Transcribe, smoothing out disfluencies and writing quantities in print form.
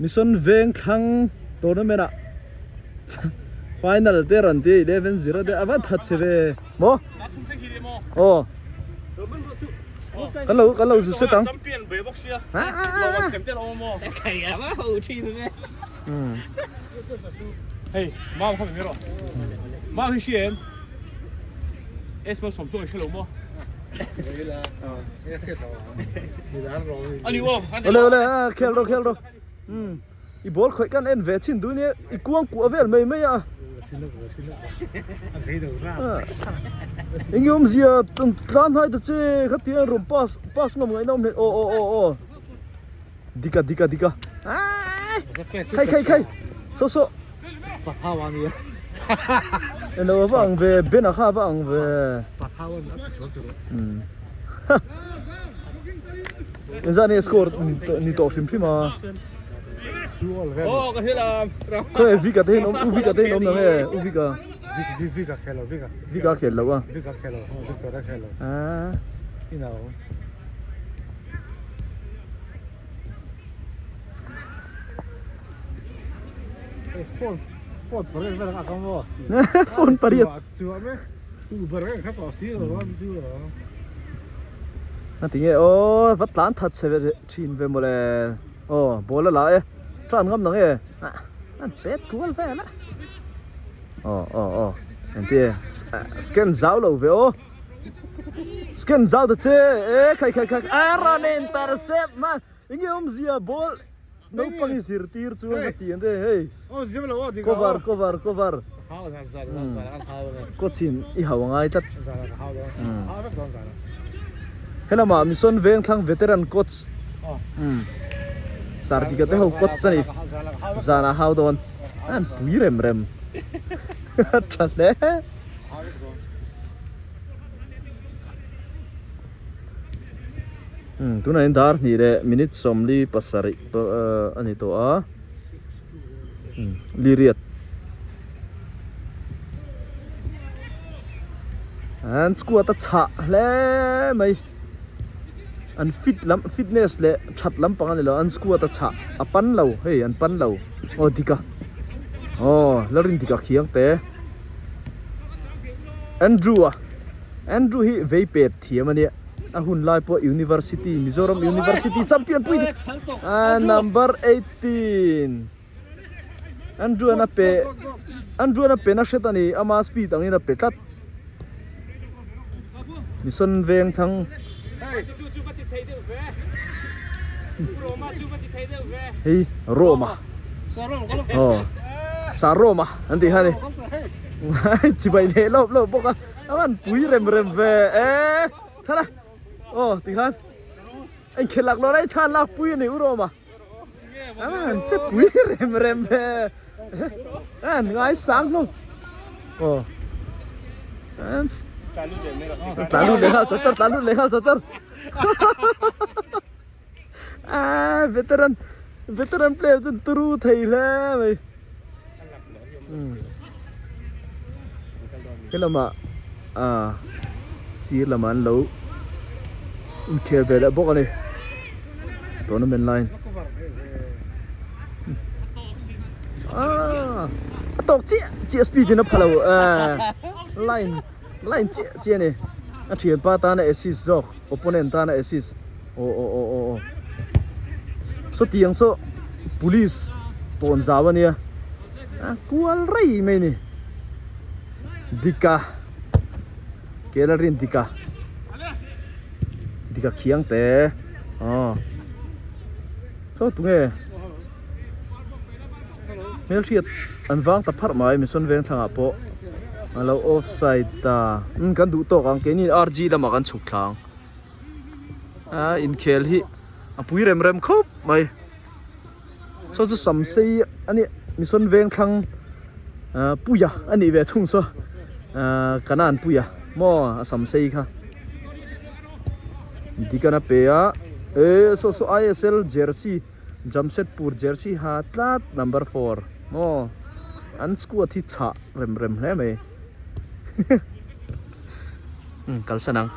Mission veng thlang tournament ah final te rawn ti 11-0 te a va that che ve maw aw kan lo kan lo zu set ang Ole ole a khel ro khel ro um i ball khawih kan en ve chin duh nia i kuang kuah vel mai mai a eng nge awmzia tlan hnai ta che khatia an rawn pass pass ngam ngaihna awm hle aw aw aw aw dika dika dika khai khai khai saw saw eng lo a va ang ve ben a kha a va ang ve um engzah nge score ni tawh hrim hrim a khawi vika te hi an awm u vika te hi an awm lo nge u vika vika a khel lo a ah Phone pariat A ti nge aw va tlan that chhe ve thin ve mawle aw ball a la e tan ngam nang e an pet kual vel a aw aw aw engti scan zau lo ve aw. Scan zau ta che e khai khai khai a rawn intercept ma enge awmzia ball naupang i zirtir chuan ka ti ang te hei cover cover cover coach in i hau angai tlat helamah mission veng thlang veteran coach sardika te ho coach a ni zanah hau dawn an pui rem rem tha hle. Umm tunah hian dar hnih leh minute sawmli pasarih a ni tawh a umm liriat an squad a chhah hle mai an fit lam fitness leh that lampang a ni lo an squad a chhah a pan lo hei an pan lo aw dik a aw la rin dik a khiang te. Andrew a Andrew hi vei pet thiam a nia a hun lai pawh University Mizoram University champion pui a number 18 Andrew an a pe Andrew an a pe na hret a ni ama speed angin a pe tlat Mission veng thang Hei Roma aw sa Roma an tih kha ni chibai leh lawp lawp bawk a a van pui rem rem ve e thla aw ti khan a inkhel lak lawr a thla lak pui a ni u Roma a van che pui rem rem ve a an ngai sang hlawm aw tlan lut leh nghal char char tlan lut leh nghal char char Ah, veteran veteran player chu turu thei hle mai helamah ah sir lamah an lo inkhel ve leh bawk a ni tournament line ah a tawk chiah chiah speed in a pha lo ah line line chiah chiah a ni a thianpa tana assist zawk. Opponent tana assist aw aw aw aw aw saw tiang saw police tawn zau ania a kual rei mai ni dika kela rin dika dika khiang te aw saw tunge hmelhriat an vang ta pharh mai mission veng thlangah pawh a lo offside ta umm kan duh tawk ang keini RG lamah kan chhuk thla ang a inkhel hi a pui rem rem khawp mai saw chu sam sei a nih mission veng thlang ah puia a nih ve thung saw ah kanan puia maw a sam sei kha dikana pe a eh saw saw ISL jersey. Jamshedpur jersey ha tlat number 4 maw an squad hi chhah rem rem hle mai umm kalsan ang.